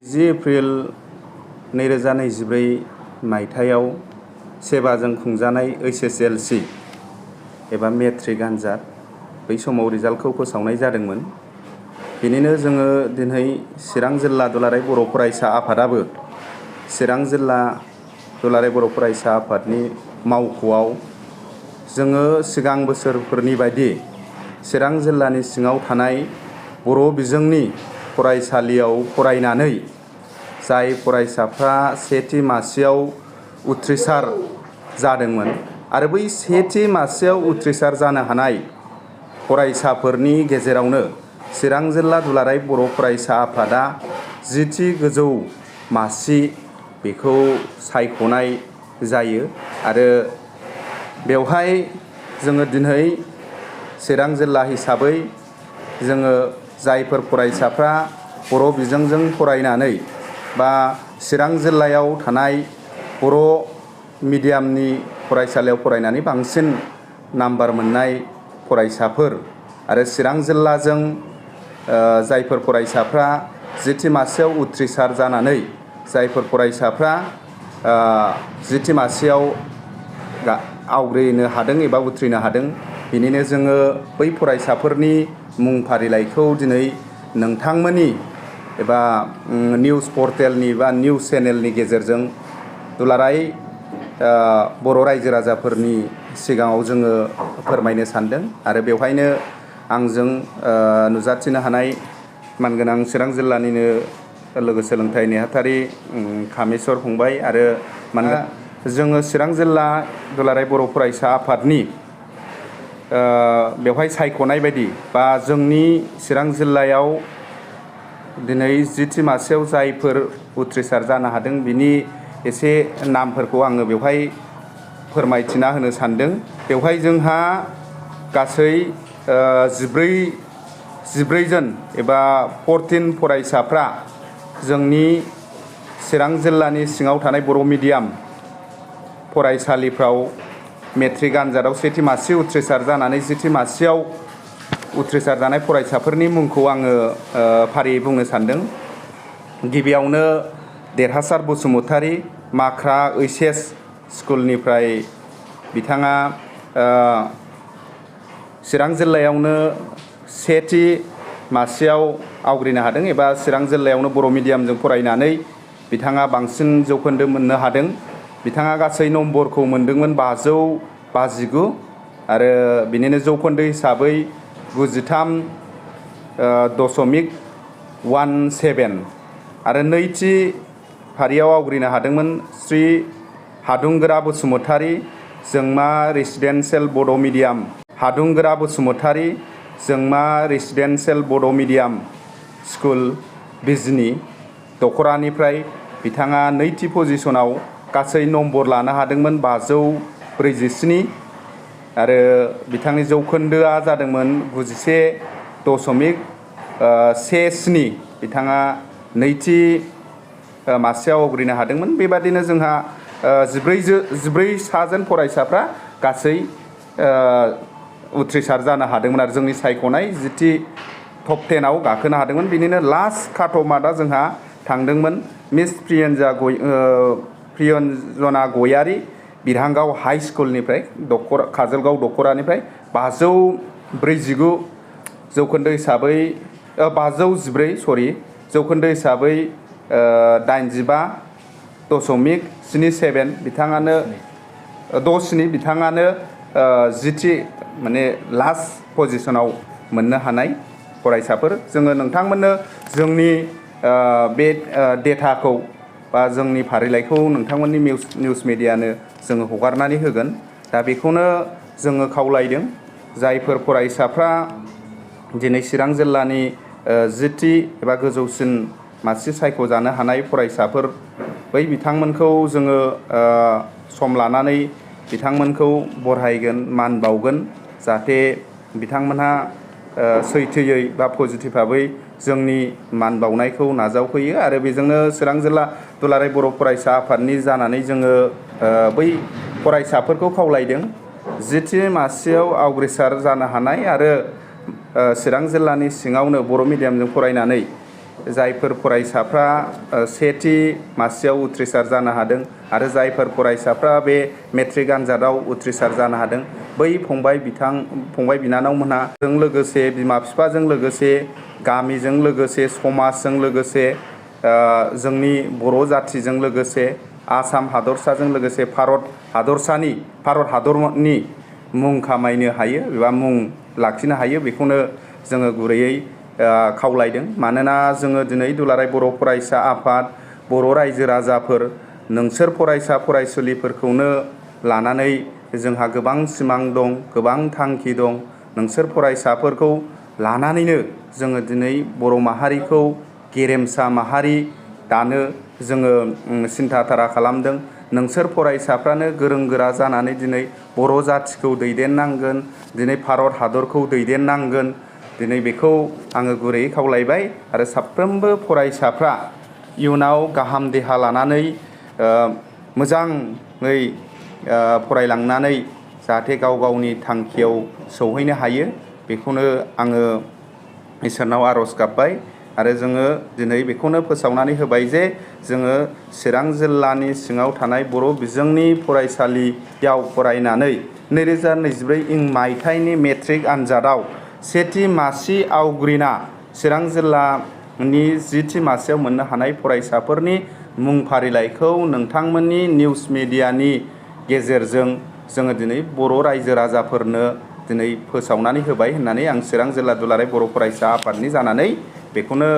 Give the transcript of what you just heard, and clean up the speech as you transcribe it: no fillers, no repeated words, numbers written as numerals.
10 April 2024 मायथाइयाव सेबाजों खुंजानाय HSLC एबा मेट्रिक आनजाद बै समाव रिजाल्टखौ फोसावनाय जादोंमोन। बेनिनो जोङो दिनै चिरां जिल्ला दुलाराय बर' फरायसा आफादाबो चिरां जिल्ला दुलाराय बर' फरायसा आफादनि मावख'आव जोङो सिगां बोसोरफोरनि बायदि चिरां जिल्लानि सिङाव थानाय बर' बिजोंनि फरायसालियाव फरायनानै जाय फरायसाफ्रा सेथि मासियाव उथ्रिसार जादोंमोन आरो बै सेथि मासियाव उथ्रिसार जानो हानाय फरायसाफोरनि गेजेरावनो चिरां जिल्ला दुलाराय बर' फरायसा आफादा जिथि गोजौ मासि बेखौ सायख'नाय जायो आरो बेवहाय जोङो दिनै चिरां जिल्ला हिसाबै जोङो जायफोर फरायसाफ्रा बर' बिजोंजों फरायनानै बा चिरां जिल्लायाव थानाय बर' मिडियामनि फरायसालियाव फरायनानै बांसिन नाम्बार मोननाय फरायसाफोर आरो चिरां जिल्लाजों जायफोर फरायसाफ्रा जिथि मासियाव उथ्रिसार जानानै जायफोर फरायसाफ्रा जिथि मासियाव आवग्रिनो हादों एबा उथ्रिनो हादों बिनिनो जोङो बै फरायसाफोरनि मुं फारिलाइखौ दिनै नोंथांमोननि एबा निउस पर्टेलनि बा निउस चेनेलनि गेजेरजों दुलाराय बर' रायजो राजाफोरनि सिगाङाव जोङो फोरमायनो सानदों आरो बेवहायनो आंजों नुजाथिनो हानाय मानगोनां चिरां जिल्लानिनो लोगो सोलोंथाइ नेहाथारि कामेस्वर फंबाय आरो जोङो चिरां जिल्ला दुलाराय बर' फरायसा आफादनि बेवहाय सायख'नाय बायदि बा जोंनि चिरां जिल्लायाव दिनै जिथि मासियाव जायफोर उथ्रिसार जानो हादों बिनि एसे नामफोरखौ आङो बेवहाय फोरमायथिना होनो सानदों। बेवहाय जोंहा गासै 14 जन एबा 14 फरायसाफ्रा जोंनि चिरां जिल्लानि सिङाव थानाय बर' मिडियाम फरायसालिफ्राव मेट्रिक आनजादाव सेथि मासि उथ्रिसार जानानै जिथि मासियाव उथ्रिसार जानाय फरायसाफोरनि मुंखौ आङो फारियै बुंनो सानदों। गिबियावनो देरहासार बसुमतारी माख्रा HS स्कुलनिफ्राय बिथाङा चिरां जिल्लायावनो सेथि मासियाव आवग्रिनो हादों एबा चिरां जिल्लायावनो बर' मिडियामजों फरायनानै बिथाङा बांसिन जौखोन्दो मोननो हादों। बिथाङा गासै नम्बरखौ मोनदोंमोन 559 आरो बिनिनो जौखोन्दो हिसाबै 93.17 आरो नैथि फारियाव आवग्रिनो हादोंमोन श्री हादुंगोरा बसुमतारी जोंमा रेसिडेन्सियेल बड' मिडियाम हादुंगोरा बसुमतारी जोंमा रेसिडेन्सियेल बड' मिडियाम स्कुल बिजनि दखरानिफ्राय बिथाङा नैथि पजिसनाव गासै नम्बर लानो हादोंमोन 547 आरो बिथांनि जौखोन्दोआ जादोंमोन 91.17 बिथाङा नैथि मासियाव आवग्रिनो हादोंमोन। बेबादिनो जोंहा 14 साजोन फरायसाफ्रा गासै उथ्रिसार जानो हादोंमोन आरो जोंनि सायख'नाय जिथि टप 10आव गाखोनो हादोंमोन। बिनिनो लास्ट काट अफ मार्कआ जोंहा थांदोंमन मिस प्रियन्जना गयारी बिरहांगाव हाइ स्कुलनिफ्राय काजलगाव दखरानिफ्राय 549 जौखोन्दो हिसाबै 514 जौखोन्दो हिसाबै 85.77 बिथाङानो 67 बिथाङानो जिथि माने लास्ट पजिसनाव मोननो हानाय फरायसाफोर। जोङो नोंथांमोननो जोंनि बे डेटाखौ बा जोंनि फारिलाइखौ नोंथांमोननि निउस मिडियानो जोङो हगारनानै होगोन। दा बेखौनो जोङो खावलायदों जायफोर फरायसाफ्रा दिनै चिरां जिल्लानि जिथि एबा गोजौसिन मासि सायख'जानो हानाय फरायसाफोर बै बिथांमोनखौ जोङो सम लानानै बिथांमोनखौ बरायगोन मान बावगोन जाहाथे बिथांमोनहा सैथोयै बा पजिटिभ भाबै जोंनि मान बावनायखौ नाजावफैयो आरो बेजोंनो चिरां जिल्ला दुलाराय बर' फरायसा आफादनि जानानै जोङो बै फरायसाफोरखौ खावलायदों जिथि मासियाव आवग्रिसार जानो हानाय आरो चिरां जिल्लानि सिङावनो बर' मिडियामजों फरायनानै जायफोर फरायसाफ्रा सेथि मासियाव उथ्रिसार जानो हादों आरो जायफोर फरायसाफ्रा बे मेट्रिक आनजादाव उथ्रिसार जानो हादों बै फंबाय बिनानावमोनहा जों लोगोसे बिमा बिफाजों लोगोसे गामिजों लोगोसे समाजजों लोगोसे जोंनि बर' जाथिजों लोगोसे आसाम हादरसाजों लोगोसे भारत हादरनि मुं खामायनो हायो एबा मुं लाखिनो हायो बेखौनो जोङो गुरैयै खावलायदों। मानोना जोङो दिनै दुलाराय बर' फरायसा आफाद, बर' रायजो राजाफोर, नोंसोर फरायसा फरायसुलिफोरखौनो लानानै जोंहा गोबां सिमां दं, गोबां थांखि दं। नोंसोर फरायसाफोरखौ लानानैनो जोङो दिनै बर' माहारिखौ गेरेमसा माहारि दानो जोङो सिन्थाधारा खालामदों। नोंसोर फरायसाफ्रानो गोरों गोरा जानानै दिनै बर' जाथिखौ दैदेननांगोन, दिनै भारत हादरखौ दैदेननांगोन। दिनै बेखौ आङो गुरैयै खावलायबाय आरो साफ्रोमबो फरायसाफ्रा इयुनाव गाहाम देहा लानानै मोजाङै फरायलांनानै जाहाथे गाव गावनि थांखियाव सौहैनो हायो बेखौनो आङो इसोरनाव आर'ज गाबबाय। आरो जोङो दिनै बेखौनो फोसावनानै होबाय जे जोङो चिरां जिल्लानि सिङाव थानाय बर' बिजोंनि फरायसालियाव फरायनानै 2024 मायथाइनि मेट्रिक आनजादाव सेथि मासि आवग्रिना चिरां जिल्लानि जिथि मासियाव मोननो हानाय फरायसाफोरनि मुं फारिलाइखौ नोंथांमोननि निउस मिडियानि गेजेरजों जोङो दिनै बर' रायजो राजाफोरनो दिनै फोसावनानै होबाय होननानै आं चिरां जिल्ला दुलाराय बर' फरायसा आफादनि जानानै बेखौनो